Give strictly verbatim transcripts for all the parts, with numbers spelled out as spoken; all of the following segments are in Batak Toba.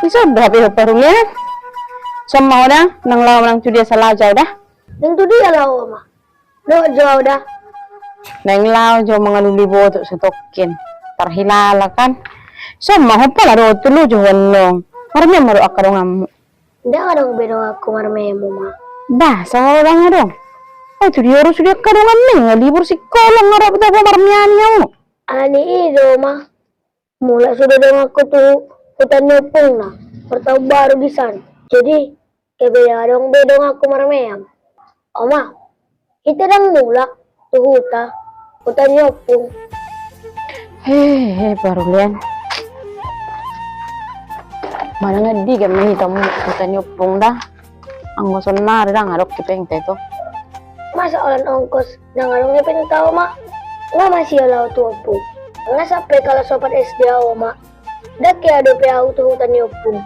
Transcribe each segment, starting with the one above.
Ison do hape ho parulian. Son ma ho da, naeng laho manang tu dia sala jo au da. Naeng tu dia laho, Oma? Dohot jo au da. Naeng laho jo mangalului boto satongkin. Tarhilala kan. Ison ma ho, pala dohot tu luju ho annon. Marmeam ma do angka donganmu? Ndang adong be donganku marmeam, Oma. Bah, sahala ndang adong. Ai tu dia ro sude angka donganmi, nga libur sikola nga dapot tabo marmeami hamu. Alani i do, Oma. Mulak sude donganku tu huta ni ompungna martaon baru di san. Jadi, gabe ndang adong be donganku marmeam. Oma, hita ndang mulak tu huta, huta ni ompung. Hehe, parulian. Manang andigan ma hita mulak tu huta ni ompung da. Anggo saonari ndang adong hepengta, Ito. Masa holan ongkos ndang adong hepengta, Oma? Nga masiol au tu ompung. Nga sampe kalas opat S D au, Oma. Ndang hea dope au tu huta ni ompung.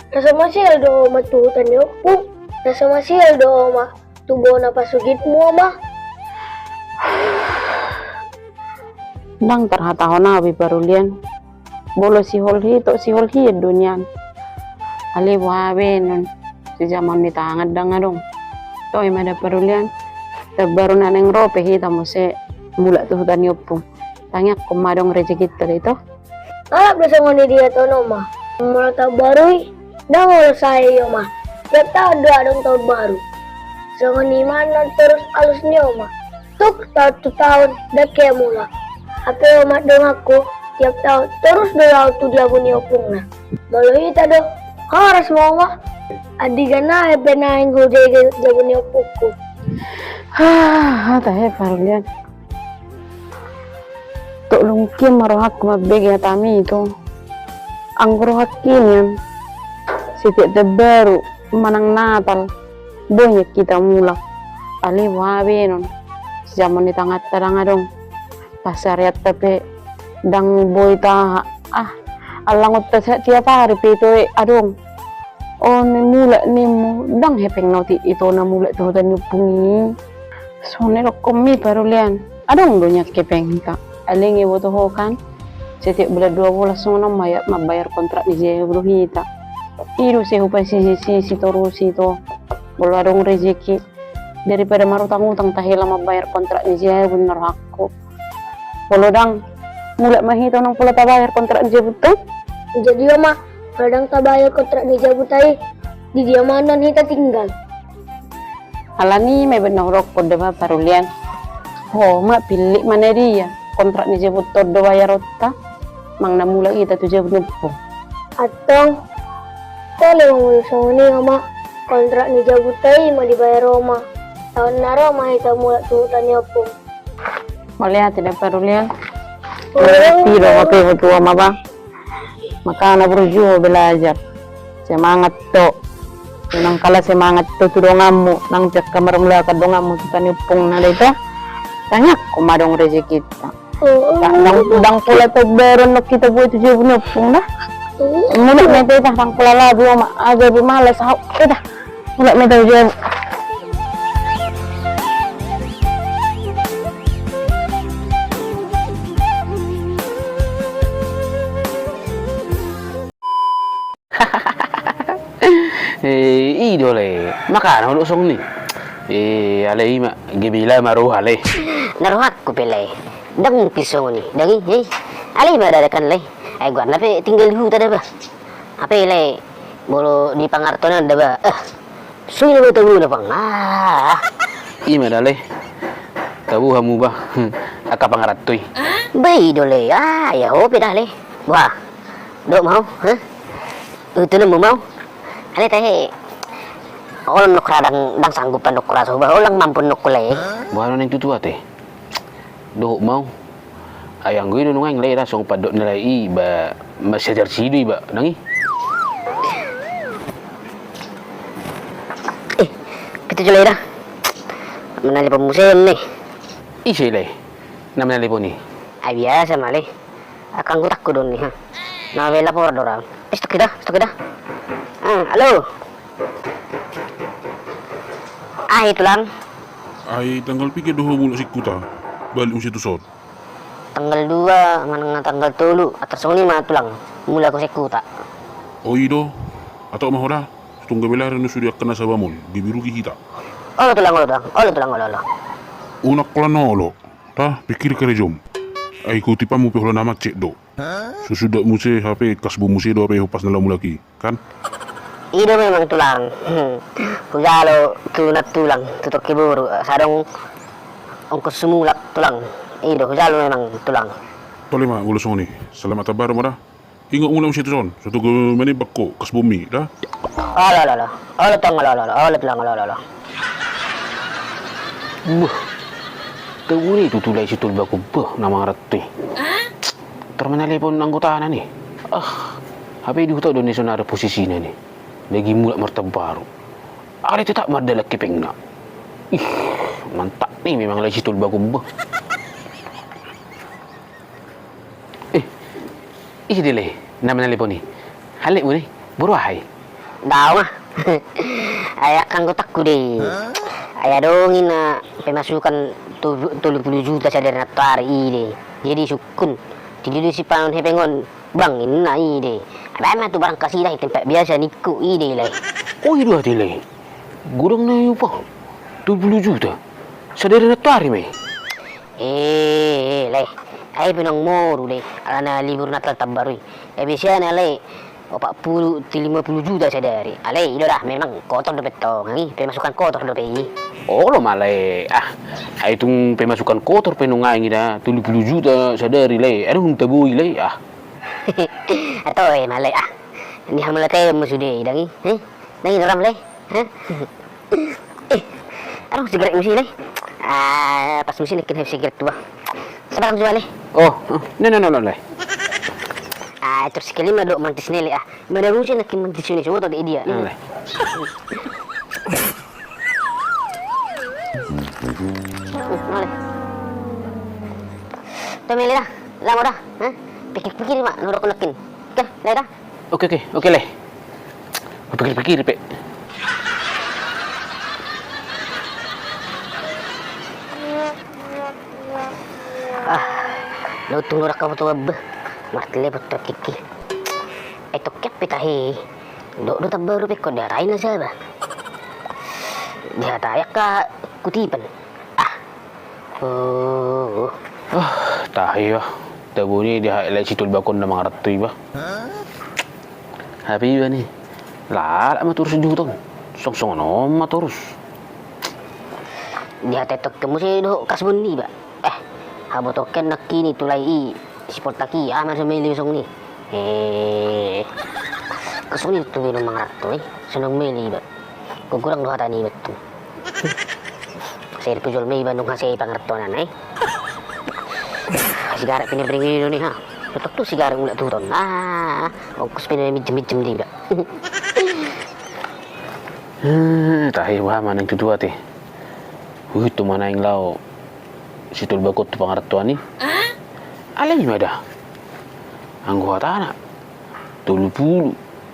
Na so masiol do Oma tu huta ni ompung. Na so masiol do Oma tu bona pasogitmu, Oma. Ndang tarhatahon au be, parulian. Molo sihol hita, sihol hian do nian. Alai boha baenon, sijamoan ni tangan ndang adong. Toe ma da, parulian. Taon baru na naeng ro pe hita muse mulak tu huta ni ompung, tangiangkon ma adong rejekinta da, Ito. Alap do songon i, dia tong, Oma. Molo taon baru i ndang olo sae i, Oma. Tiap taon do adong taon baru. Songon i ma annon torus alus ni Oma. Tuk taon tu taon ndang hea mulak. Hape Oma, donganku, tiap taon torus do laho tu jabu ni ompungna. Molo hita do, horas ma, Oma. Andigan nai pe naeng hujege jabu ni ompungku. Hah, hata he, parulian. Tok lungkin ma rohangku mambege hatamu, Ito. Anggo rohangki nian, setiap taon baru manang Natal, boi nian hita mulak. Alai boha baenon, sijamoan ni tanganta ndang adong. Pansarianta pe ndang boi taha. Ah, allangonta sa-, tiap ari pe, Ito, e, adong. On mulak nimmu, ndang hepeng na otik, Ito, na mulak tu huta ni ompung i. Songon na nidokhonmi, parulian. Adong do nian hepengta. Alai nga diboto ho kan, setiap bulan dua belas songon on ma-, mambayar kontrak ni jabu do hita. I do sai hupasisisi torus, Ito. Molo adong rejeki, daripada marutang-utang, tahela mambayar kontrak ni jabu, ninna rohangku. Molo ndang, mulak ma hita, unang pola tabayar kontrak ni jabunta i. Jadi, Oma, molo ndang tabayar kontrak ni jabunta i, di dia ma annon hita tinggal? Alani i ma, ibaen na hudokhon da ba, parulian. Ho ma, pillit ma na dia, kontrak ni jabunta on do bayaronta, manang na mulak hita tu jabu ni ompung. Antong, tole ma molo songon i, Oma. Kontrak ni jabunta i ma dibayar Oma. Taon na ro ma hita mulak tu huta ni ompung. Mauliate da, parulian. Mauliate. Piro ma pe ho tu Oma ba. Makana burju ho belajar. Semangat ho. Nang kalas semangat ho tu donganmu. Nang pe angka marmulakan donganmu tu huta ni ompungna da, Ito. Tangiangkon ma adong rejekinta. Ndang, ndang pola taon baru annon hita boi tu jabu ni ompung da. Mulak ma hita, Ito, ndang pola laho, Oma. Gabe malas au, Ito. Mulak ma hita tu jabu. Eh, i do, Lae. Makana ho do songon i. Eh, alai i ma, gabe i lae ma roha, Lae. Na rohangku pe, Lae. Ndang mungkin songon i. Ndang i, eh. Alai i ma da kan, Lae. Ai goarna pe tinggal di huta da ba. Hape, Lae, molo di pangarantoan da ba. Eh. Sui na ba tabu na pang. Ah. I ma da, Lae. Tabu hamu ba. Angka pangaranto i. Ba i do, Lae. Ah, ya ho pe da, Lae. Wah. Dohot ma ho, ha? Utunanmu ma ho. Alai tahe, olo nukra, ndang, ndang sanggup nukra, so ba olo ndang mampu nukra, Lae. Boha na naeng tutu ate? Dohot ma ho. Ai anggo i do nuaeng, Lae, ra songon pandok ni Lae i ba, masiajar si do i ba, nang i. Eh, pitu jo, Lae, da. Manalpon muse on, Lae. Ise, Lae, na manalpon i? Ai biasa ma, Lae. Angka anggotangku do on i, ha. Na mabaen laporan do ra. Eh, stok hita, stok hita. Ah, halo. Aha i, Tulang? Ai tanggal piga do ho mulak sian huta? Balik muse tu son. Tanggal dua manang tanggal tolu, antar songon i ma, Tulang. Mulak au sian huta. O, i do. Atau ma ho da, tung gabe lari na sude angka nasabam on, gabe rugi hita. Olo tulang, olo tulang, olo tulang, olo, olo. Unang holan olo, da, pikiri karejom. Ai kutipanmu pe holan na macet do. Susuda muse hape kasbon muse do hape hupas na lamulak i, kan? I do memang tulang. Hujalo tu nantulang, tu toke boru, asa adong ongkos sumulak tulang. I do, hujalo memang tulang. Tole ma molo songon i. Selamat tabaru ma da. Ingot muna muse tuson, so togu manimbang ho kasbonmi da. Olo, olo, olo. Olo tulang, olo, olo, olo. Olo tulang, olo, olo, olo. Beh. Tau ni tutu lai Situlbakon beh na mangaranto i. Tar manalepon anggotana ni. Ah. Hape di huta do ni sonari posisina ni. Lagi mulak martabaru. Alai tetap mardalan hepengna. Ih, mantap ni memang lai Situlbakon beh. Eh, ise de le na manalepon i? Halletmu ne? Boru aha i? Daong ah. Ai angka anggotangku de. Ai adong i na pemasukan tolu pulu juta sadari nantoari i de. Jadi sungkun. Jadi do sipanganon hepeng on. Bang, ninna i de. Ai baen ma tu barang kasida i, tempat biasa ningku i de lai. Oh, i do ate lai. Godang na i upa tolu pulu juta sadari nantoari ma i. Eh, eh, lai. Ai pe naung moru lai. Alana libur Natal taon baru i. Ai biasana lai opat pulu tu lima pulu juta sadari. Alai i do da, memang kotor dope tongang i, pemasukan kotor dope i. Olo ma lai, ah. Ai tung pemasukan kotor pe nunga i da, tolu pulu juta sadari lai. Adong taboi lai, ah. Atau eh, malai ah. Ni hamala teo ma sude i dang i. Heh? Dang i noram lai. Heh? Eh, adong sigaret muse lai. Ah, pas muse nangkin hep sigaret tu bah. Sabar jua lai. Oh, oh. No, no, no, no, lai. Ah, terus kelima do mantis ne lai ah. Mana muse nangkin mantis ne, so boto de dia. No, lai. Tome lai da. Lamo da. Hah? Pikir-pikir ma, nurok nangkin. Oke, lai da. Oke, oke, oke, lai. Pikir-pikir pe. Ah, lo tung nurok kamu tu bebe. Martelepon tu Kiki. Eh, toke pe tahe. Dok do tabaru pe ko dihatai nasaba. Dihatai angka kutipan. Ah. Oh. Ah, tahe ah. Tabo ni dihatai lai Situlbakon na mangaranto iba. Hape iba ni. Lalap ma torus di huta on. Song-songon on ma torus. Dihatai toke muse dohot kasbon niba. Eh, habotoken nangkin i tulai i. Sipoltak i, aha ma so meli songon i. Eh. Kasbon i tu be do mangaranto i. Songon meli iba. Gogorang do hata niba tu. Sai dipujol ma iba nunga sai pangarantoan na i. Sigaret pe nibring i do ni ha. Betok tu sigaret mulak tu huta on. Ah, ongkos pe na minjem-minjem di iba. Hmm, tahe boha ma naeng tutu ate. Huhut tu ma naeng laho Situlbakon tu pangarantoan i. Alai i ma da. Anggo hatana tolu pulu,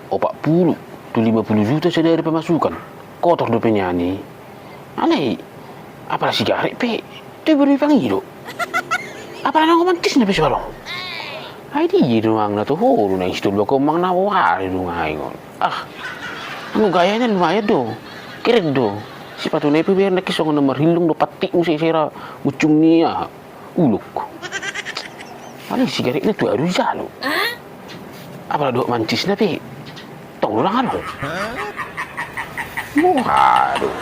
opat pulu, tu lima pulu juta sadari pemasukan. Kotor dope nian i. Alai apala sigaret pe. Tu iba do ipangido. Apala naung mantis na pe so adong. Ai dia do manang na tohoru na i Situlbakon manang na boha do nunga ingon. Ah. Anu gayana lumayan do. Keren do. Sipatuna i pe biar nangkin songon na marhillung do, patik muse sera muncung ni aha. Uluk. Paling sigaretna tu aru jalo. Apala dohot mancisna pe. Tong do dang adong. Waduh.